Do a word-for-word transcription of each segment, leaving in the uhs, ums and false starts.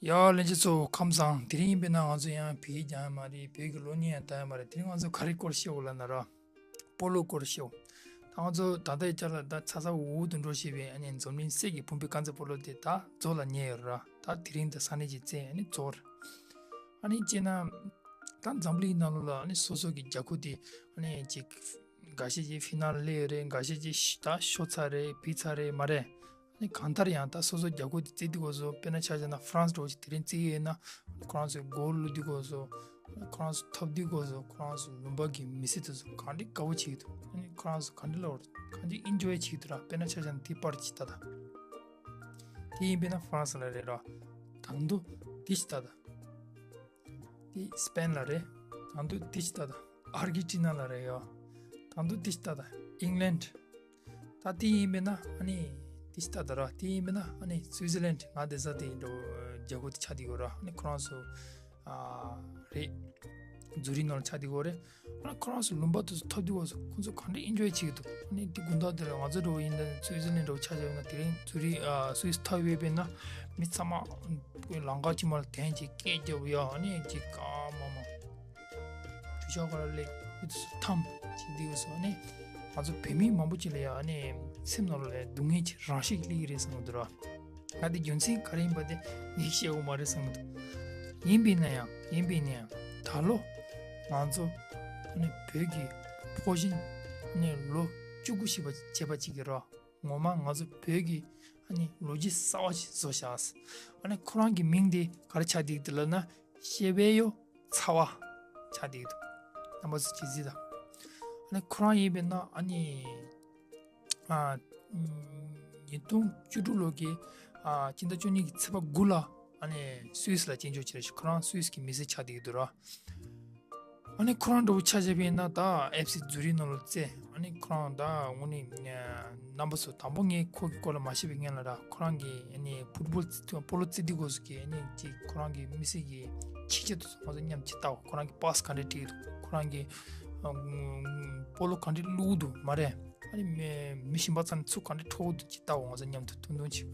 ཡ་ལྷན་རྒྱས་ཚོ་ཁམས་བཟང་། དེ་རིང་ཡིན་པས་ན་ང་ཚོ་ཡང་བོད་ཡིག་སྦྱང་ཡ་མ་རེད། བོད་ཀྱི་གློག་བརྙན་ཡང་ལྟ་ཡ་མ་རེད། དེ་རིང་ང་ཚོ་ག་རེ་སྐོར་བཤད་འོ་ལབ་ན་ར། སྤོ་ལོ་སྐོར་བཤད་འོ། ད་ང་ཚོ་ད་ལྟའི་ཆ་ལ་ད་ཚ་ཚ་འུར་འུར་དུ་འགྲོ་བཞིན་པའི་ཨ་ནི་འཛམ་གླིང་སྲས་ཀྱི་བུམ་པའི་དཀར་མཛེས་སྤོ་ལོ་དེ་ད་རྫོགས་ལ་ཉེ་ཡོད་ར། ད་དེ་རིང་ད་ས་གནས་ཀྱི་རྩེ་ཨ་ནི་རྫོགས་ར། ཨ་ནི་བྱས་ན། ད་འཛམ་གླིང་ནང་ལོགས་ལ་ཨ་ནི་སོ་སོ་གི་རྒྱལ་ཁབ་དེ་ཨ་ནི་ཅིག་འགའ་ཤས་ཀྱིས་ཧྥི་ན་ལེ་རེད། འགའ་ཤས་ཀྱིས་ཤ་ད་ཤོར་ཚར་རེད། བུད་ཚར་རེད་མ་རེད། ཨ་ནི་གང་ལྟར་ཡང་ད་སོ་སོ་རྒྱལ་ཁབ་དེ་རྩེ་དུས་སྐབས་སུ་དཔེར་ན་ཆ་བཞག་ན་ཧྥ་རན་སི་འདྲ་བོ་ཞིག་དེ་རིང་རྩེ་གི་ཡོད་ན། ཁོ་རང་ཚོའི་གོལ་བླུག་དུས་སྐབས་སུ། ཁོ་རང་ཚོ་འཐབ་དུས་སྐབས་སུ་ཁོ་རང་ཚོ་ལུང་པ་གི་མི་སེར་དེ་ཚོ་ག་འདྲའི་དགའ་བོ་བྱེད་ཀྱི་འདུག་ཨ་ནི་ཁོ་རང་ཚོ་ག་འདྲའི་ལབ་དགོས་རེད། ག་འདྲའི་ཨེན་ཇོའི་བྱེད་ཀྱི་འདུག་ར། དཔེར་ན་ཆ་བཞག་ན་དེ་པར་ཅིག་ལྟ་ད། དེ་ཡིན་པས་ན་ཧྥ་རན་སི་ལ་རེད་ར། དང་དུ་དེ་ཞིག་ལྟ་ད། དེ་སི་པེན་ལ་རེད། དང་དུ་དེ་ཞིག་ལྟ་ད། ཨར་ཇེན་ཊི་ན་ལ་རེད་ཡ། དང་དུ་དེ་ཞིག་ལྟ་ད། ཨིང་ལན། ད་དེ་ཡིན་པས་ན་ཨ་ནི་དེ་ཞིག་ལྟ་ད་ར། དེ་ཡིན་པས་ན་ཨ་ནི་སུའི་ཛི་ལན། ང་བསྡད་ས་དེ་འགྲོ་རྒྱལ་ཁབ་དེ་ཆགས་བསྡད་ཡོད་ར། ཨ་ནི་ཁོ་རང་ཚོ་ཨ་རེད། ཛུ་རིག་ནང་ལ་ཆགས་བསྡད་ཡོད་རེད། ཨ་ནི་ཁོ་རང་ཚོ་ལུང་པ་དེ་ཚོ་འཐབ་དུས་སྐབས་སུ་ཁོ་ཚོ་ག་འདྲའི་ཨེན་ཇོའི་བྱེད་ཀྱི་འདུག་ཨ་ནི་དེ་དགུན་ཟླ་དེ་ལ་ང་ཚོ་འགྲོ་བ་ཡིན་ན། སུའི་ཛི་ལན་འགྲོ་ཆ་བཞག་ན། དེ་རིང་ཛུ་རིག་ཨ་སུད་སི་འཐབ་ཡོད་པས་ན་མི་ཚང་མ་ལམ་ཁ་དཀྱིལ་མ་ལ་དེད་ཅིག་སྐད་རྒྱབ་ཡ། ཨ་ནི་ཅིག་ཨ་མ་མ། གྲུ་ཤག་ག་ལ་སླེབས་ཡོད་དུས་སུ་འཐམ་ཅིག་དེ་ཡོད་སོང་། ཨ་ནི་ང་ཚོ་བོད་མི་མང་པོ་ཅིག་ལ་ཡ་ཨ་ནི་སེམས་ནང་ལ་སྡུག་བསྔལ་གྱི་རང་ཤུགས་སླེབས་ཀྱི་རེད་བསམ་གྱི་འདུག་ར། ང་དེ་རྒྱུ་མཚན་ག་རེ་ཡིན་པ་དེ་ངས་བཤད་དགོས་མ་རེད་བསམ་གྱི་འདུག་ཡིན་པས་ན་ཡང་ཡིན་པས་ན་ཡང་ད་ལོ་ང་ཚོ་ཨ་ནི་བོད་ཀྱི་ཕོ་གཞོན་ཨ་ནི་ལོ་བཅུ་དགུ་བྱས་པ་བྱས་པ་ཅིག་གིས་ར། ངོ་མ་ང་ཚོ་བོད་ཀྱི་ཨ་ནི་ལོ་རྒྱུས་གསར་བ་ཞིག་བཟོ་བཞག་ཨ་ནི་ཁོ་རང་གི་མིང་དེ་ག་རེ་ཆགས་བསྡད་ཀྱི་འདུག་ལབ་ན། ཤེ་བེ་ཡོ་ཚ་བ་ཆགས་བསྡད་ཀྱི་འདུག་རྣམ་པ་ཚོ་ཅིག་གཟིགས་དང་། ཨ་ནི་ཁོ་རང་ཡིན་པས་ན་ཨ་ནི་ཨ་ཉིས་སྟོང་བཅུ་དྲུག་ལོ་གི་ཨ་སྤྱི་ཟླ་བཅུ་གཉིས་ཀྱི་ཚེས་པ་དགུ་ལ་ཨ་ནི་སུད་སི་ལ་སྐྱེས་འཇོག་བྱས་རེད། ཁོ་རང་སུད་སི་གི་མི་སེར་ཆགས་བསྡད་ཀྱི་འདུག་ར། ཨ་ནི་ཁོ་རང་འདྲ་བོ་ཆ་བཞག་པ་ཡིན་ན་ད་ཨེཕ་སི་ཛུ་རིག་ནང་ལ་རྩེ། ཨ་ནི་ཁོ་རང་ད་དངོས་གནས་རྣམ་པ་ཚོ། དང་པོ་ངས་ཁོ་གི་སྐོར་ལ་མ་བཤད་པའི་སྔོན་ལ་ར། ཁོ་རང་གི་ཨ་ནི་ཕུཊ་བོལ་རྩེ་དུས་སྐབས་སུ་གི་ཨ་ནི་ཅིག་ཁོ་རང་གི་མི་ཚེ་གི་ཆིག་ཆ་དེ་ཚོ་ང་ཚོ་མཉམ་དུ་ཅིག་ལྟ་འོ། ཁོ་རང་གི་པ་སི་ག་འདྲས་བྲིས་འདུག་ཁོ་རང་གི་ཨ་སྤོ་ལོ་ག་འདྲས་བླུགས་འདུག་མ་རེད། ཨ་ནི་མི་མི་གཞན་པ་ཚོ་ནས་ཚུར་ག་འདྲས་འཕྲོག་འདུག་ཅིག་ལྟ་འོ། ང་ཚོ་མཉམ་དུ་ཐུང་ཐུང་ཅིག་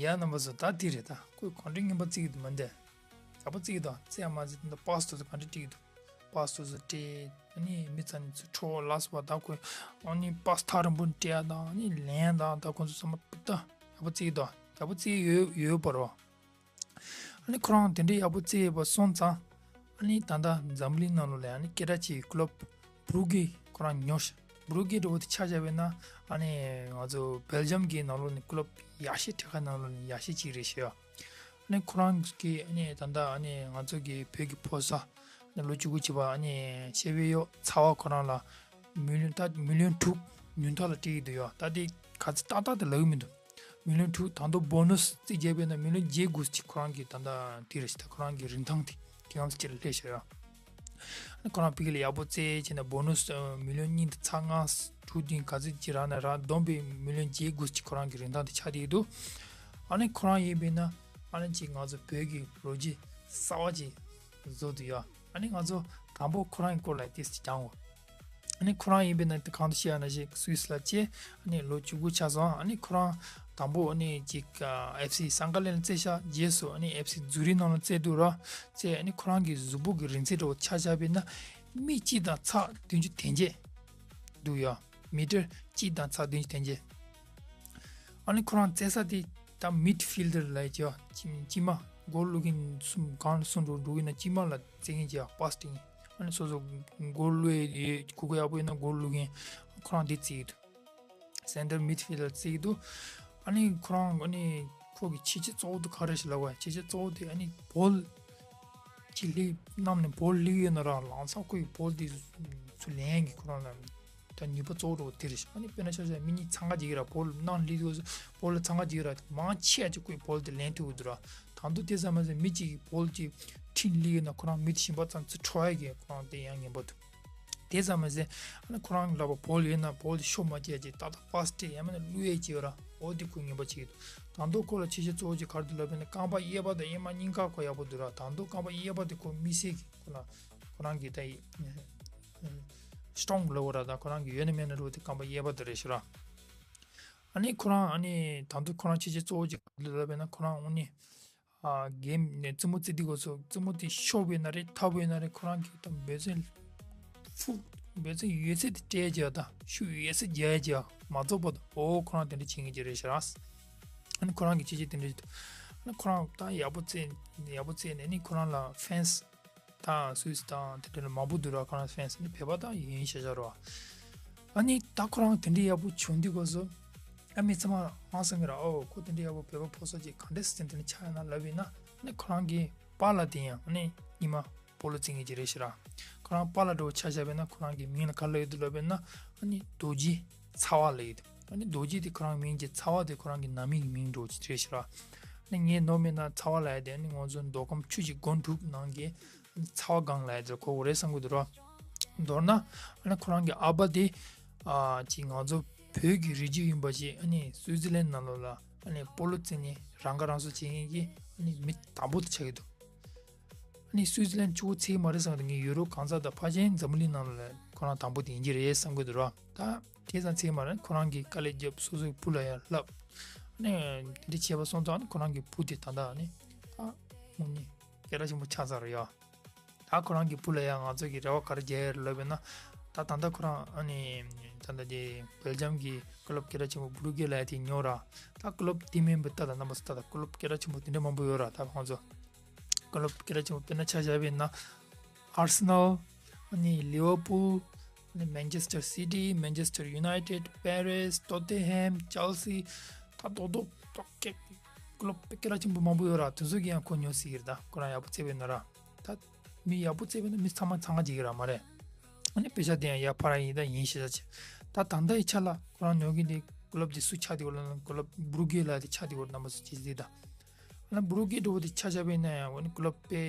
ཡ་རྣམ་པ་ཚོ། ད་དེ་རེད། ད་ཁོས་གང་འདྲའི་རྔན་པ་བརྩི་གི་འདུག་མ་འདས། ཡག་པོ་བརྩི་གི་འདུག་བརྩི་ཡ་མ་བརྩི་ད་པཱས་ཏོ་ཚོ་གང་འདྲ་སྤྲད་གི་འདུག་པཱས་ཏོ་ཚོ་སྤྲད། ཨ་ནི་མི་ཚང་ནི་ཚོ་ཁྲོ་བོ་ལགས་སོ་པ། ད་ཁོས་ཨ་ནི་པཱས་ཐག་རིང་པོ་སྤྲད་ཡ་དང་ཨ་ནི་ལེན་ཡ་དང་ད་ཁོ་ཚོ་ཚང་མ་ད་ཡག་པོ་བརྩི་གི་འདུག་ཡག་པོ་བརྩི་གི་ཡོད་ཡོད་པ་རེད། ཨ་ནི་ཁོ་རང་དེ་འདྲའི་ཡག་པོ་བརྩི་ཡོད་པ་སོང་ཙང་ཨ་ནི་ད་ལྟ་འཛམ་གླིང་ནང་ལོགས་ལ་ཨ་ནི་སྐད་གྲགས་ཆེ་བའི་ཀློབ་བྷུ་རུ་གི་ཁོ་རང་ཉོ་ཤག་བྷུ་རུ་གི་འདྲ་བོ་དེ་ཆ་བཞག་པ་ཡིན་ན་ཨ་ནི་ང་ཚོ་སྦེལ་ཇམ་གི་ནང་ལོགས་ནས་ཀློབ་ཡག་ཤོས་གྲས་ཁ་ནང་ལོགས་ནས་ཡག་ཤོས་གཅིག་རེད་ཤག་ཨ་ནི་ཁོ་རང་གི་ཨ་ནི་ད་ལྟ་ཨ་ནི་ང་ཚོ་གི་བོད་ཀྱི་ཕོ་གསར་ཨ་ནི་ལོ་བཅུ་དགུ་བྱས་པ་ཨ་ནི་ཤེ་བེ་ཡོ་ཚ་བ་ཁོ་རང་ལ་མི་ལི་ཡོན་ད་མི་ལི་ཡོན་དྲུག་ཉུང་མཐའ་ལ་སྤྲད་ཀྱི་འདུག་ཡ། ད་དེ་ག་ཚོད་ཏག་ཏག་དེ་ལབ་ཀྱི་མི་འདུག་མི་ལི་ཡོན་དྲུག་ད་དུང་བྷོ་ནུས་རྩིས་རྒྱག་པ་ཡིན་ན་མི་ལི་ཡོན་བརྒྱད་དགུ་ཅིག་ཁོ་རང་གི་ད་ལྟ་དེ་རེད་ཤག་ད་ཁོ་རང་གི་རིན་ཐང་དེ་དེ་ཡང་སྤྱིར་སླེབས་ཤག་ཡ། ཁོ་རང་ཕ་གི་ལ་ཡག་པོ་བཙལ་བྱས་ན་བྷོ་ནུས་མི་ལི་ཡོན་གཉིས་དང་ཚེག་ལྔ་དྲུག་བདུན་ག་ཚོད་ཅིག་རག་ན་རག་བསྡོམས་པས་མི་ལི་ཡོན་བརྒྱད་དགུ་ཅིག་ཁོ་རང་གི་རིན་ཐང་དེ་ཆགས་བསྡད་ཀྱི་འདུག་ཨ་ནི་ཁོ་རང་ཡིན་པས་ན་ཨ་ནི་ཅིག་ང་ཚོ་བོད་ཀྱི་ལོ་རྒྱུས་གསར་བ་ཅིག་བཟོ་འདུག་ཡ། ཨ་ནི་ང་ཚོ་དང་པོ་ཁོ་རང་གི་སྐོར་ལ་ཏོག་ཙམ་སྦྱང་དགོས། ཨ་ནི་ཁོ་རང་ཡིན་པས་ན་དེ་གང་དུ་བཤད་ཡ་ན་ཞིག་སུད་སི་ལ་སྐྱེས། ཨ་ནི་ལོ་བཅུ་དགུ་ཆགས་སོང་། ཨ་ནི་ཁོ་རང་དང་པོ་ཨ་ནི་ཅིག་ཨེཕ་སི་སང་ཀ་ལེན་ལ་རྩེ་ཤག་རྗེས་སུ་ཨ་ནི་ཨེཕ་སི་ཛུ་རིག་ནང་ལ་རྩེ་འདུག་ར། རྩེ་ཨ་ནི་ཁོ་རང་གི་གཟུགས་པོ་གི་རིང་ཚད་འདྲ་བོ་ཆ་བཞག་པས་ན་མི་གཅིག་དང་ཚེག་བདུན་ཅུ་དོན་བརྒྱད་འདུག་ཡ། མི་ཊར་གཅིག་དང་ཚེག་བདུན་ཅུ་དོན་བརྒྱད། ཨ་ནི་ཁོ་རང་རྩེ་ས་དེ་ད་མིཌ་ཕིལ་ཌར་ལབ་ཀྱི་ཡ། དཀྱིལ་མ་སྒོ་བླུག་མཁན་གསུམ་གང་ལ་གསུམ་འགྲོ་འགྲོ་གི་ན་དཀྱིལ་མ་ལ་རྩེ་མཁན་གྱི་ཡ་པཱས་སྟིང་། ཨ་ནི་སོ་སོ་སྒོ་བླུག་ཡས་གུ་གུ་ཡག་པོ་ཡིན་ན་སྒོ་བླུག་མཁན་ཁོ་རང་དེ་རྩེ་གི་འདུག་སེན་ཊར་མིཌ་ཕིལ་ཌར་རྩེ་གི་འདུག་ཨ་ནི་ཁོ་རང་ཨ་ནི་ཁོ་གི་བྱས་རྗེས་གཙོ་བོ་དེ་ག་རེ་ཞིག་ལབ་དགོས། བྱས་རྗེས་གཙོ་བོ་དེ་ཨ་ནི་བོལ་ཅིག་སླེབས་གནམ་ནས་བོལ་སླེབས་ཡོད་ན་ར་ལམ་སང་ཁོ་གི་བོལ་དེ་ཚུར་ལེན་གི་ཁོ་རང་ལ་ད་ནུས་པ་གཙོ་བོ་དེ་རེད་ཤག་ཨ་ནི་དཔེར་ན་ཆ་བཞག་མི་གཉིས་འཚང་ཁ་རྒྱག་གི་ར། བོལ་གནམ་སླེབས་དུས་བོལ་ལ་འཚང་ཁ་རྒྱག་གི་ར། མང་ཆེ་ཅིག་ཁོ་གི་བོལ་དེ་ལེན་ཐུབ་ཀྱི་འདུག་ར། ད་དུང་དེ་ཙམ་མ་ཟད་མི་གཅིག་གི་བོལ་གྱི་ཁྲིན་སླེབས་ཡོད་ན་ཁོ་རང་མི་དེ་ཞིམ་པ་ཙམ་ཚུར་འཕྲོག་ཡ་གི་ཁོ་རང་དེ་ཡང་ངན་པ་འདུག་དེ་ཙམ་མ་ཟད་ཨ་ནི་ཁོ་རང་ལ་བ་བོལ་ཡོད་ན་བོལ་དེ་ཤོ་མ་རྒྱག་ཅིག་ཏག་ཏག་པཱས་སྤྲད་ཡང་མིན་ན་བླུག་ཡས་ཅིག་ཡོད་ར། འོ་དེ་ཁོ་ངན་པ་བྱེད་ཀྱི་འདུག་ད་དུང་ཁོ་ལ་བྱས་རྗེས་གཙོ་བོ་ཅིག་ག་རེ་འདུག་ལབ་པ་ཡིན་ན་རྐང་པ་གཡས་པ་དང་གཡོན་མ་གཉིས་ཀ་ཁོ་ཡག་པོ་འདུག་ར། ད་དུང་རྐང་པ་གཡས་པ་དེ་ཁོ་མི་སེར་གྱི་ཁོ་ལ་ཁོ་རང་གི་ད་ཡི་སི་ཊོང་ལབ་དགོས་ར། ད་ཁོ་རང་གི་ཡོད་ན་མེད་ན་འདྲ་བོ་དེ་རྐང་པ་གཡས་པ་དེ་རེད་ཤག་ར། ཨ་ནི་ཁོ་རང་ཨ་ནི་ད་དུང་ཁོ་རང་བྱས་རྗེས་གཙོ་བོ་ཅིག་ག་རེ་འདུག་ལབ་པ་ཡིན་ན་ཁོ་རང་ཨ་ནི་ཨ་གེམ་ནས་རྩེད་མོ་རྩེ་དུས་སྐབས་སུ་རྩེད་མོ་དེ་ཤོབ་ཡོད་ན་རེད་ཐབ་ཡོད་ན་རེད། ཁོ་རང་གིས་ད་འབད་བརྩོན་ཧྥུ་འབད་བརྩོན་ཡོད་ཚད་དེ་སྤྲད་བྱས་དང་ཤུགས་ཡོད་ཚད་རྒྱག་བྱས་མ་རྫོགས་བར་དུ་འོ་ཁོ་རང་དེ་འདྲ་བྱེད་མཁན་ཅིག་རེད་ཤག་ར། ཨ་ནི་ཁོ་རང་གི་བྱས་རྗེས་དེ་འདྲ་ཞིག་འདུག་ཨ་ནི་ཁོ་རང་ད་ཡག་པོ་རྩེ་ཡག་པོ་རྩེ་ནས་ཨ་ནི་ཁོ་རང་ལ་ཕེན་སི་དང་སུད་སི་དང་དེ་འདྲ་ལ་མང་པོ་འདུག་ར། ཁོ་རང་ཕེན་སི་ནི་བོད་པ་དང་ཡིན་ཤག་ཤག་ར། ཨ་ནི་ད་ཁོ་རང་དེ་འདྲ་ཡག་པོ་བྱུང་དུས་སྐབས་སུ་ཨ་མི་ཚང་མ་ཧང་སང་གི་ར། ཨོ་ཁོ་དེ་འདྲ་ཡག་པོ་བོད་པ་ཕོ་གསར་ཅིག་ག་འདྲ་སེ་དེ་འདྲ་ཆགས་ཡོད་ན་ལབ་ཡིན་ན་ཨ་ནི་ཁོ་རང་གི་པཱ་ལགས་དེ་ཡང་ཨ་ནི་ཉི་མ་སྤོ་ལོ་རྩེད་མཁན་ཅིག་རེད་ཤག་ར། ཁོ་རང་པཱ་ལགས་འདྲ་བོ་ཆ་བཞག་པ་ཡིན་ན་ཁོ་རང་གི་མིང་ལ་ག་རེ་ལབ་ཡོད་འདུག་ལབ་པ་ཡིན་ན་ཨ་ནི་རྡོ་རྗེ་ཚ་བ་ལབ་ཡོད་འདུག་ཨ་ནི་རྡོ་རྗེ་དེ་ཁོ་རང་མིང་གི་ཚ་བ་དེ་ཁོ་རང་གི་ནང་མི་གི་མིང་འདྲ་བོ་ཅིག་རེད་ཤག་ར། ཨ་ནི་ངས་ནོར་མེད་ན་ཚ་བ་ལབ་ཡ་དེ་ཨ་ནི་ང་ཚོ་མདོ་ཁམས་ཆུ་བཞི་སྒང་དྲུག་ནང་གི་ཨ་ནི་ཚ་བ་སྒང་ལབ་ཡ་དེ་གོ་གི་རེད་བསམ་གི་འདུག་ར། མདོར་ན་ཨ་ནི་ཁོ་རང་གི་ཨ་ཕ་དེ་ཨ་ཅིག་ང་ཚོ་བོད་ཀྱི་རིགས་རྒྱུད་ཡིན་པ་ཅིག་ཨ་ནི་སུའི་ཙི་ལན་ནང་ལོགས་ལ་ཨ་ནི་སྤོ་ལོ་རྩེ་ནས་རང་ཁ་རང་གསོ་བྱེད་མཁན་གྱི་ཨ་ནི་མི་དང་པོ་དེ་ཆགས་ཀྱི་འདུག་ཨ་ནི་སུའི་ཙི་ལན་གཅིག་པོ་ཚད་མ་རེད་བསམ་གི་འདུག་ངས་ཡུ་རོབ་གང་ས་དང་ཕལ་ཆེར་འཛམ་བུ་གླིང་ནང་ལ་ཁོ་རང་དང་པོ་དེ་ཡིན་གྱི་རེད་བསམ་གི་འདུག་ར། ད་དེ་ཙམ་ཚད་མ་རེད། ཁོ་རང་གིས་དཀའ་ལས་བརྒྱབ། སོ་སོའི་བུ་ལ་ཡང་བསླབ། ཨ་ནི་དེ་འདྲ་བྱས་པ་སོང་ཙང་ཨ་ནི་ཁོ་རང་གི་བུ་དེ་ད་ལྟ་ཨ་ནི་ད་དངོས་གནས་སྐད་གྲགས་ཆེན་པོ་ཆགས་ཚར་རེད་ཡ། ད་ཁོ་རང་གི་བུ་ལ་ཡང་ང་ཚོ་གི་རེ་བ་ག་རེ་རྒྱག་ཡ་རེད་ལབ་པ་ཡིན་ན། ད་ད་ལྟ་ཁོ་རང་ཨ་ནི་ད་ལྟ་དེ་སྦེལ་ཇམ་གི་ཀློབ་སྐད་གྲགས་ཆེན་པོ་བྷུ་རུ་གེ་ལབ་ཡ་དེ་ཉོ་ར། ད་ཀློབ་དེ་མིན་པའི་ད་ད་རྣམ་པ་ཚོ་ད་ད་ཀློབ་སྐད་གྲགས་ཆེན་པོ་དེ་འདྲ་མང་པོ་ཡོད་ར། ད་ཁོང་ཚོ་ཀློབ་སྐད་གྲགས་ཆེན་པོ་དཔེར་ན་ཆ་བཞག་པ་ཡིན་ན། ཨར་སི་ནལ། ཨ་ནི་ལི་ཝར་པུལ། ཨ་ནི་མན་ཆེ་སི་ཊར་སི་ཊི། མན་ཆེ་སི་ཊར་ཡུ་ནའི་ཊེཌ། པེ་རེ་སི། ཊོ་ཏེན་ཧམ། ཅེལ་སི། ད་རྡོག་རྡོག་རྡོག་སྐད་ཀློབ་སྐད་གྲགས་ཆེན་པོ་མང་པོ་ཡོད་ར། དེ་ཚོ་གི་ཡང་ཁོ་ཉོ་སྲིད་ཀྱི་རེད། ད་ཁོ་རང་ཡག་པོ་རྩེ་བས་ན་ར། ད་མི་ཡག་པོ་རྩེ་བས་ན་མི་ཚང་མ་འཚང་ཁ་རྒྱག་གི་ར་མ་རེད། ཨ་ནི་པེ་ཤ་དེ་ཡང་ཡར་འཕར་ཡིན་ད་ཡིན་ཤེས་ས་ཆེ། ད་ད་ལྟ་ཡི་ཆ་ལ་ཁོ་རང་ཉོ་གི་འདི་ཀློབ་དེ་སུ་ཆགས་བསྡད་ཡོད་ལབ་ན་ཀློབ་བྷུ་རུ་གེ་ལབ་དེ་ཆགས་བསྡད་ཡོད། རྣམ་པ་ཚོ་ཅིག་གཟིགས་དང་། ཨ་ནི་བྷུ་རུ་གེ་འདྲ་བོ་དེ་ཆ་བཞག་པ་ཡིན་ན་ཡང་འོ་ནི་ཀློབ་དཔེ་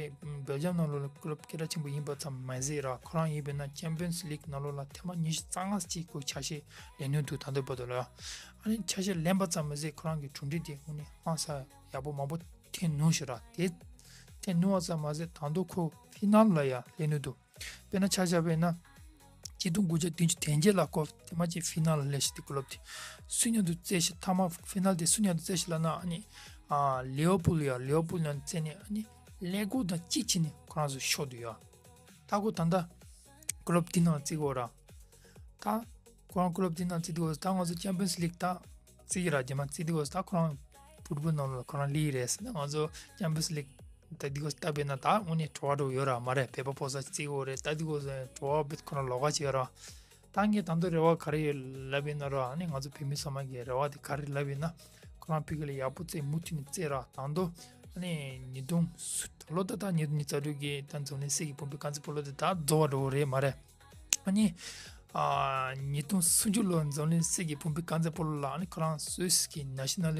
སྦེལ་ཇམ་ནང་ལོགས་ལ་ཀློབ་སྐད་གྲགས་ཆེན་པོ་ཡིན་པ་ཙམ་མ་ཟད་ར། ཁོ་རང་ཡིན་པས་ན་ཅེམ་པི་ཡན་སི་ལིག་ནང་ལོགས་ལ་ཐེངས་མ་ཉི་ཤུ་རྩ་ལྔ་ཅིག་ཁོས་ཆ་ཤས་ལེན་ནུས་འདུག་ད་ལྟ་བར་དུ་ལ། ཨ་ནི་ཆ་ཤས་ལེན་པ་ཙམ་མ་ཟད་ཁོ་རང་གི་གྲུབ་འབྲས་དེ་དངོས་གནས་ཧང་སང་ཡག་པོ་མང་པོ་ཐོན་ནུས་ཤག་ར། དེ་ཐོན་ནུས་པ་ཙམ་མ་ཟད་ད་དུང་ཁོ་ཕི་ནལ་ལ་ཡང་སླེབས་ནུས་འདུག་དཔེར་ན་ཆ་བཞག་པ་ཡིན་ན། ཆིག་སྟོང་དགུ་བརྒྱ་བདུན་ཅུ་དོན་བརྒྱད་ལ་ཁོ་ཐེངས་མ་གཅིག་ཕི་ནལ་ལ་སླེབས་ཤག་དེ་ཀློབ་དེ་སུ་མཉམ་དུ་རྩེས་ཤག་མཐའ་མ་ཕི་ནལ་དེ་སུ་མཉམ་དུ་རྩེས་ཤག་ལབ་ན་ཨ་ནི་ ཨ་ལི་ཝར་པུལ་ཡོད། ལི་ཝར་པུལ་ནང་རྩེ་ནས་ཨ་ནི་ཀླད་ཀོར་དང་གཅིག་བྱས་ནས་ཁོ་རང་ཚོ་ཤོར་འདུག་ཡ། ད་ཁོ་ད་ལྟ་ཀློབ་དེ་ནང་རྩེ་གི་ཡོད་ར། ད་ཁོ་རང་ཀློབ་དེ་ནང་རྩེ་དུས་ད་ང་ཚོ་ཅམ་པི་ཡན་སི་ལིག་ད་རྩེ་གི་ར། རྗེས་མ་རྩེ་དུས་ད་ཁོ་རང་ཕུཊ་བྷོལ་ནང་ལ་ཁོ་རང་སླེབས་རེད་ཟེར་ན། ང་ཚོ་ཅམ་པི་ཡན་སི་ལིག་ད་འདི་གོ་ལྟ་བས་ན་ད་དངོས་གནས་བྲོ་བ་འདྲ་བོ་ཡོད་ར་མ་རེད། བོད་པ་ཕོ་གསར་རྩེ་གི་ཡོད་རེད། ད་འདི་གོ་བྲོ་བ་བེད་ཁོ་རང་ལོགས་ཀ་བྱས་ཡོད་ར། ད་ངས་ད་དུང་རེ་བ་ག་རེ་ཡོད་ལབ་ཡིན་ན་ར། ཨ་ནི་ང་ཚོ་བོད་མི་ཚང་མ་གི་རེ་བ་དེ་ག་རེ་ལབ་ཡིན་ན། ཁོ་རང་ཕ་གི་ལ་ཡག་པོ་རྩེ་མུ་མཐུད་ནས་རྩེ་ར། ད་དུང་ཨ་ནི་ཉིས་སྟོང་སུ་ད་ལོ་ད་ད་ཉིས་སྟོང་ཉི་ཤུ་རྩ་དྲུག་གི་ད་འཛམ་གླིང་སྲིད་ཀྱི་བུམ་པའི་རྐང་རྩེད་སྤོ་ལོ་དེ་ད་རྫོགས་པ་འགྲོ་གི་རེད་མ་རེད། ཨ་ནི་ཨ་ཉིས་སྟོང་སུམ་ཅུ་ལོ་འཛམ་གླིང་སྲིད་ཀྱི་བུམ་པའི་རྐང་རྩེད་སྤོ་ལོ་ལ་ཨ་ནི་ཁོ་རང་སུད་སི་གི་ནེ་ཤ་ནལ་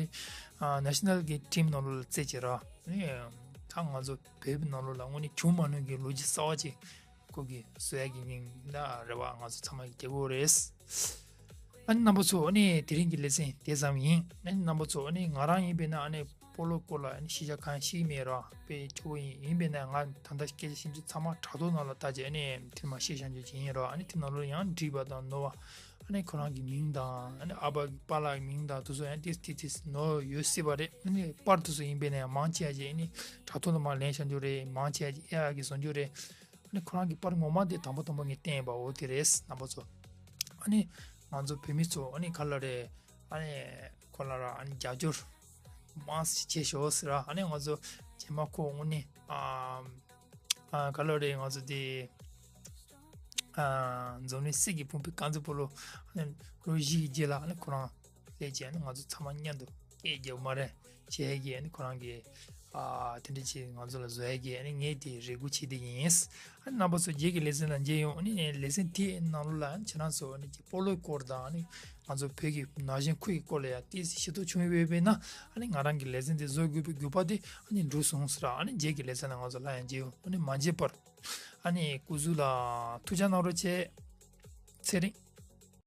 ཨ་ནེ་ཤ་ནལ་གི་ཊིམ་ནང་ལོགས་ལ་རྩེ་བྱས་ར། ཨ་ནི་ད་ང་ཚོ་བོད་པའི་ནང་ལོགས་ལ་དངོས་གནས་བྱུང་མ་མྱོང་གི་ལོ་རྒྱུས་གསར་བ་ཅིག་ཁོ་གི་བཟོ་ཡག་གི་སྙིང་ན་རེ་བ་ང་ཚོ་ཚང་མ་གི་རྒྱག་གི་ཡོད་རེད། ཨ་ནི་རྣམ་པ་ཚོ་ཨ་ནི་དེ་རིང་གི་ལེ་ཚན་དེ་ཙམ་ཡིན། ཨ་ནི་རྣམ་པ་ཚོ་ཨ་ནི་ང་རང་ཡིན་པས་ན་ཨ་ནི་སྤོ་ལོ་སྐོར་ལ་ཨ་ནི་ཤེས་བྱ་གང་ཤེས་ཀྱི་མེད་ར། དཔེ་སྐྱོ་བོ་ཡིན། ཡིན་པས་ན་ང་ད་ལྟ་སྐད་ཆ་ཤེས་ཚོད་ཚང་མ་དྲ་ཐོག་ནང་ལ་ལྟ་རྗེས་ཨ་ནི་ཐེངས་མ་ཤེས་བྱ་འཇོག་བྱེད་ཡིན་ར། ཨ་ནི་ཐེངས་ནང་ལོགས་ཡང་འགྲིག་པ་དང་ནོར་བ་ཨ་ནི་ཁོ་རང་གི་མིང་དང་ཨ་ནི་ཨ་ཕ་གི་པཱ་ལགས་ཀྱི་མིང་དང་དེ་ཚོ་ཡང་ཏིས་ཏིས་ཏིས་ནོར་ཡོད་སྲིད་པ་རེད། ཨ་ནི་པར་དེ་ཚོ་ཡིན་པས་ན་ཡང་མང་ཆེ་བ་ཞིག་ཨ་ནི་དྲ་ཐོག་ནང་མར་ལེན་བྱ་འཇོག་རེད། མང་ཆེ་བ་ཞིག་ཨེ་ཨའི་གིས་བཟོ་འཇོག་རེད། ཨ་ནི་ཁོ་རང་གི་པར་ངོ་མ་དེ་དང་པོ་དང་པོ་ངས་བསྟན་པ་འོ་དེ་རེད་རྣམ་པ་ཚོ། ཨ་ནི་ང་ཚོ་བོད་མི་ཚོ་ཨ་ནི་ག་ལ་རེད། ཨ་ནི་ཁོ་ལ་ར་ཨ་ནི་རྒྱབ་སྐྱོར་མང་ཙམ་བྱེད་ཤོག་ཟེར་ར། ཨ་ནི་ང་ཚོ་རྗེས་མ་ཁོ་དངོས་གནས་ཨ་ཨ་ག་ལ་རེད། ང་ཚོ་དེ་ཨ་འཛམ་གླིང་སྲིད་ཀྱི་བུམ་པའི་རྐང་རྩེད་སྤོ་ལོ་ཨ་ནི་ལོ་བཞི་གི་རྗེས་ལ་ཨ་ནི་ཁོ་རང་སླེབས་རྗེས་ཨ་ནི་ང་ཚོ་ཚང་མ་མཉམ་དུ་སྐད་རྒྱག་མ་རེད། བྱེད་ཡས་ཀྱི་ཨ་ནི་ཁོ་རང་གི་ཨ་དེ་འདྲ་ཅིག་ང་ཚོ་ལ་བཟོ་ཡས་ཀྱི་ཨ་ནི་ངས་དེ་རེ་སྐུལ་བྱེད་དེ་ཡིན། ཨ་ནི་རྣམ་པ་ཚོ་རྗེས་ཀྱི་ལེ་ཚན་ལ་མཇལ་ཡོང་། ཨ་ནི་ལེ་ཚན་དེའི་ནང་ལོགས་ལ་ཨ་ནི་ཁྱེད་རང་ཚོ་ཨ་ནི་སྤོ་ལོའི་སྐོར་དང་ཨ་ནི་ང་ཚོ་བོད་ཀྱི་ན་གཞོན་ཁུལ་གྱི་སྐོར་ལ་ཡང་ཏོག་ཙམ་ཤེས་རྟོགས་བྱུང་ཡོད་པས་ན་ཨ་ནི་ང་རང་གི་ལེ་ཚན་དེ་བཟོ་དགོས་པའི་དགོས་པ་དེ་ཨ་ནི་འགྲུབ་སོང་ཟེར། ཨ་ནི་རྗེས་ཀྱི་ལེ་ཚན་ལ་ང་ཚོ་སླར་ཡང་མཇལ་ཡོང་། ཨ་ནི་མ་མཇལ་བར་ཨ་ནི་སྐུ་གཟུགས་ལ་ཐུགས་ཅག་གནང་རོགས་བྱེད། ཚེ་རིང་།